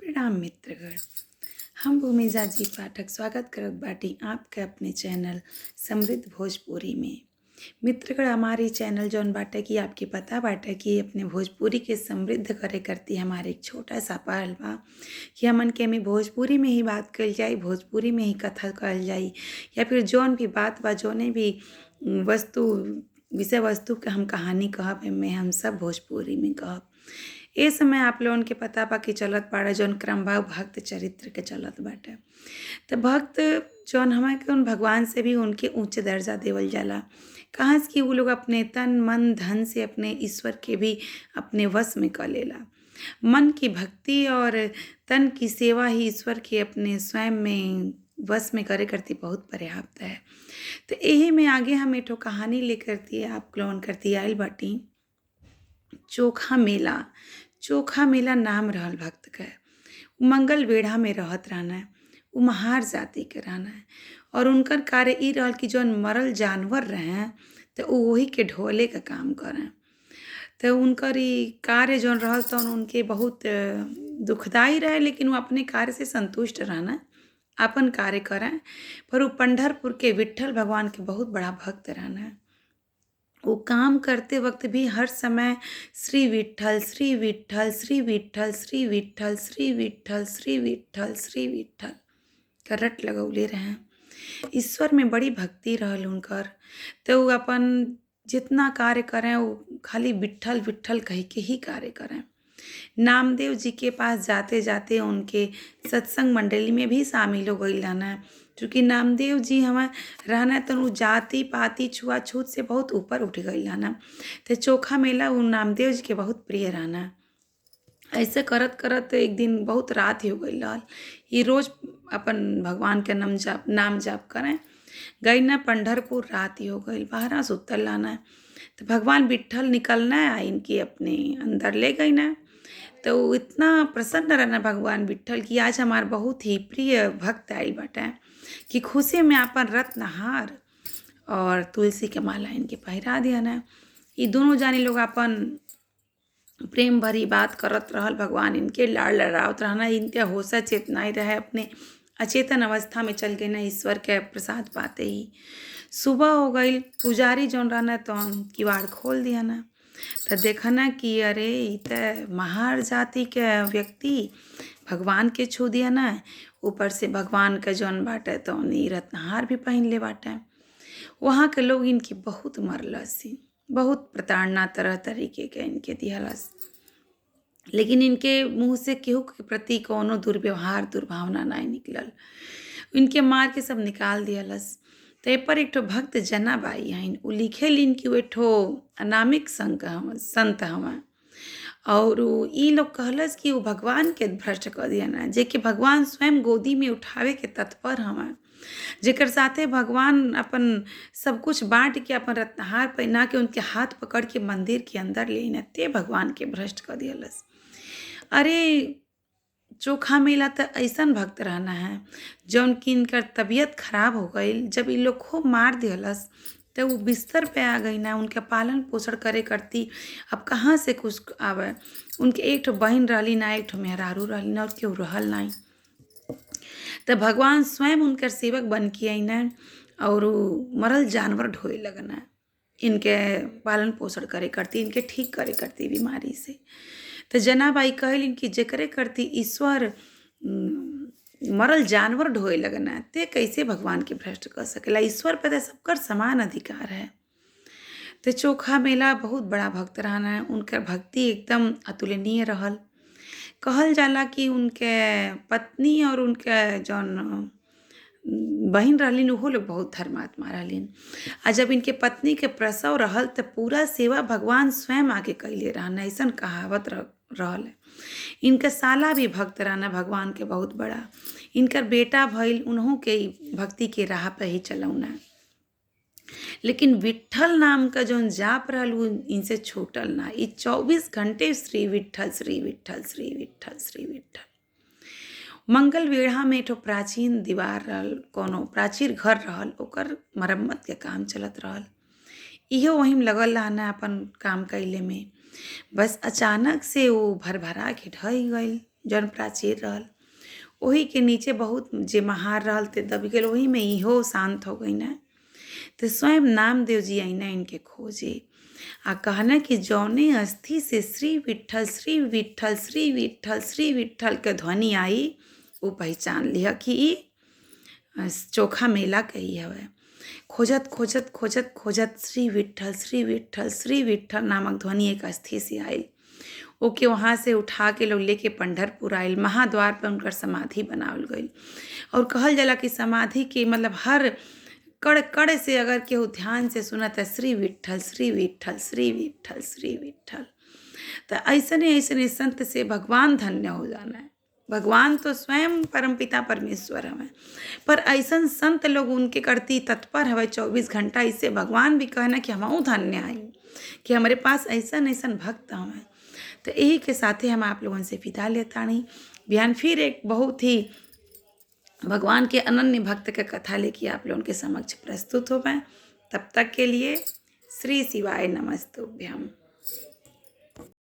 प्रणाम मित्रगण, हम भूमिजा जी पाठक स्वागत करत बाटी आपके अपने चैनल समृद्ध भोजपुरी में। मित्रगण, हमारी चैनल जौन बाटे कि आपके पता बाटे कि अपने भोजपुरी के समृद्ध करे करती हमारे एक छोटा सा पहल बा कि हमन के में भोजपुरी में ही बात कइल जाई, भोजपुरी में ही कथा कहल जाई या फिर जौन भी बात बा, जौने भी वस्तु विषय वस्तु के हम कहानी कहब, एमे हम सब भोजपुरी में कहब। ए समय आप लोगन के पता बा कि चलत बाड़ा जौन क्रम बा भक्त चरित्र के चलत बाटे। तो भक्त जौन हमें के उन भगवान से भी उनके ऊंचे दर्जा देवल जाला। कहाँ से कि उ लोग अपने तन मन धन से अपने ईश्वर के भी अपने वश में कर लेला। मन की भक्ति और तन की सेवा ही ईश्वर के अपने स्वयं में वश में करे करती बहुत पर्याप्त है। तो यही में आगे हम एक ठो कहानी लेकर ती आप लोगन करती आइल बाटी। चोखा मेला, चोखा मेला नाम रहल भक्त के। मंगल बेढ़ा में रहत रहना है, उ महार जाति के रहना है और उनकर कार्य ई रहल कि जौन मरल जानवर रहे तो उ वही के ढोले का काम करें। तो उनकर ई कार्य जौन रहल तौन उनके बहुत दुखदाई रहे, लेकिन वो अपने कार्य से संतुष्ट रहना, अपन कार्य करें। पर वो पंढरपुर के विट्ठल भगवान के बहुत बड़ा भक्त रहना है। वो काम करते वक्त भी हर समय श्री विट्ठल श्री विट्ठल श्री विट्ठल श्री विट्ठल श्री विट्ठल श्री विट्ठल श्री विट्ठल का रट लगौले रहे। ईश्वर में बड़ी भक्ति रहल उनकर। तो वो अपन जितना कार्य करें वो खाली विट्ठल विट्ठल कह के ही कार्य करें। नामदेव जी के पास जाते जाते उनके सत्संग मंडली में भी शामिल हो गई रहना। चूँकि नामदेव जी हमें रहना तो उ जाति पाति छुआछूत से बहुत ऊपर उठ गई रहना। तो चोखा मेला वो नामदेव जी के बहुत प्रिय रहना। ऐसे करत करत एक दिन बहुत रात हो गई रहल। ये रोज अपन भगवान के नाम जाप करें गई ना पंढरपुर, रात ही हो गई, बाहर सुतल लाना। तो भगवान विट्ठल निकलना है इनकी अपने अंदर ले गई ना। तो इतना प्रसन्न रहना भगवान विट्ठल कि आज हमार बहुत ही प्रिय भक्त आइल बाटे कि खुशी में अपन रत्नहार और तुलसी के माला इनके पहिरा दिया ना। ये दोनों जानी लोग अपन प्रेम भरी बात करत रहल, भगवान इनके लाड़ लड़ावत रहना। इनके होशा चेतना ही रहे, अपने अचेतन अवस्था में चल गए ना ईश्वर के प्रसाद पाते ही। सुबह हो गई, पुजारी जौन रहना तो किवाड़ खोल दिया ना। तो देखा ना कि अरे ई त महार जाति के व्यक्ति भगवान के छू दिया ना, ऊपर से भगवान के जौन बाटे तो ई रत्नहार भी पहन ले बाटे। वहाँ के लोग इनकी बहुत मरलसी, बहुत प्रताड़ना तरह तरीके के इनके दिहलस, लेकिन इनके मुँह से केहू के प्रति कोनो दुर्व्यवहार दुर्भावना नहीं निकलल। इनके मार के सब निकाल दिहलस। तो ए पर एक ठो भक्त जनाबाई हन, उ लिखेलिन कि वो एक ठो अनामिक संत हवन और उ ई लोग कहलस कि वो भगवान के भ्रष्ट कर दिया ना, जेके भगवान स्वयं गोदी में उठावे के तत्पर हवन, जेकर साथे भगवान अपन सब कुछ बांट के अपन रत्नहार पहना के उनके हाथ पकड़ के मंदिर के अंदर ले ते भगवान के भ्रष्ट कर दियलस। अरे चोखा मेला तो ऐसन भक्त रहना है जौन कि इनकर तबीयत खराब हो गई, जब इन लोग खूब मार दियलस तो वो बिस्तर पे आ गई ना। उनके पालन पोषण करे करती अब कहाँ से कुछ आवे। उनके एक ठो बहन रहली ना, एक ठो मेहरारू रहली ना और केहू रहल नहीं। तो भगवान स्वयं उनकर सेवक बन के आई और मरल जानवर ढोए लगना, इनके पालन पोषण करे करती, इनके ठीक करे करती बीमारी से। तो जनाबाई कहलिन कि जेकरे करती ईश्वर मरल जानवर ढोए लगना, ते कैसे भगवान के भ्रष्ट कर सकेला, ईश्वर पर तो सबकर समान अधिकार है। तो चोखा मेला बहुत बड़ा भक्त रहना है, उनकर भक्ति एकदम अतुलनीय रहल। कहल जाला कि उनके पत्नी और उनके जौन बहन रहलिन उहो लोग बहुत धर्मात्मा रहलिन। आ जब इनके पत्नी के प्रसव रहल तो पूरा सेवा भगवान स्वयं आके कैले रहना, ऐसन कहावत रहल है। इनके साला भी भक्त रहना भगवान के बहुत बड़ा। इनकर बेटा भइल उन्हों के भक्ति के राह पे ही चलौना, लेकिन विट्ठल नाम का जौन जाप रहल वो इनसे छूटल ना। ई 24 घंटे श्री विट्ठल श्री विट्ठल श्री विट्ठल श्री विट्ठल। मंगल वेढ़ा में एक ठो प्राचीन दीवार रहल, कोनो प्राचीन घर रहल, ओकर मरम्मत के काम चलत रहल। इहो वहीं लगल रहना अपन काम कैले में। बस अचानक से वो भरभरा के ढह गई। जौन प्राचीर रहल, ओही के नीचे बहुत जे महार रहल ते दब गेल, वही में इहो शांत हो गई ना। तो स्वयं नामदेव जी आईना इनके खोजे आ कहना कि जौने अस्थि से श्री विट्ठल श्री विट्ठल श्री विट्ठल श्री विट्ठल के ध्वनि आई, वो पहचान लिह कि ई चोखा मेला के ही हवे। खोजत खोजत खोजत खोजत श्री विट्ठल श्री विट्ठल श्री विट्ठल नामक ध्वनि एक अस्थि से आयल। ओके वहाँ से उठा के लोग लेके पंढरपुर आयल। महाद्वार पर उनकर समाधि बनावल गईल और कहल जाला कि समाधि के मतलब हर कण कण से अगर केहू ध्यान से सुनत है श्री विट्ठल श्री विट्ठल श्री विट्ठल श्री विट्ठल, तो ऐसने ऐसने संत से भगवान धन्य हो जाना है। भगवान तो स्वयं परमपिता परमेश्वर हवें, पर ऐसन संत लोग उनके करती तत्पर हवे 24 घंटा। इससे भगवान भी कहना कि हमहू धन्य आई कि हमारे पास ऐसन ऐसन भक्त हवें। तो यही के साथे हम आप लोगन से विदा लेतानी। बिहान फिर एक बहुत ही भगवान के अनन्य भक्त के कथा लेके आप लोगन के समक्ष प्रस्तुत हो पाए। तब तक के लिए श्री शिवाय नमस्तुभ्यम।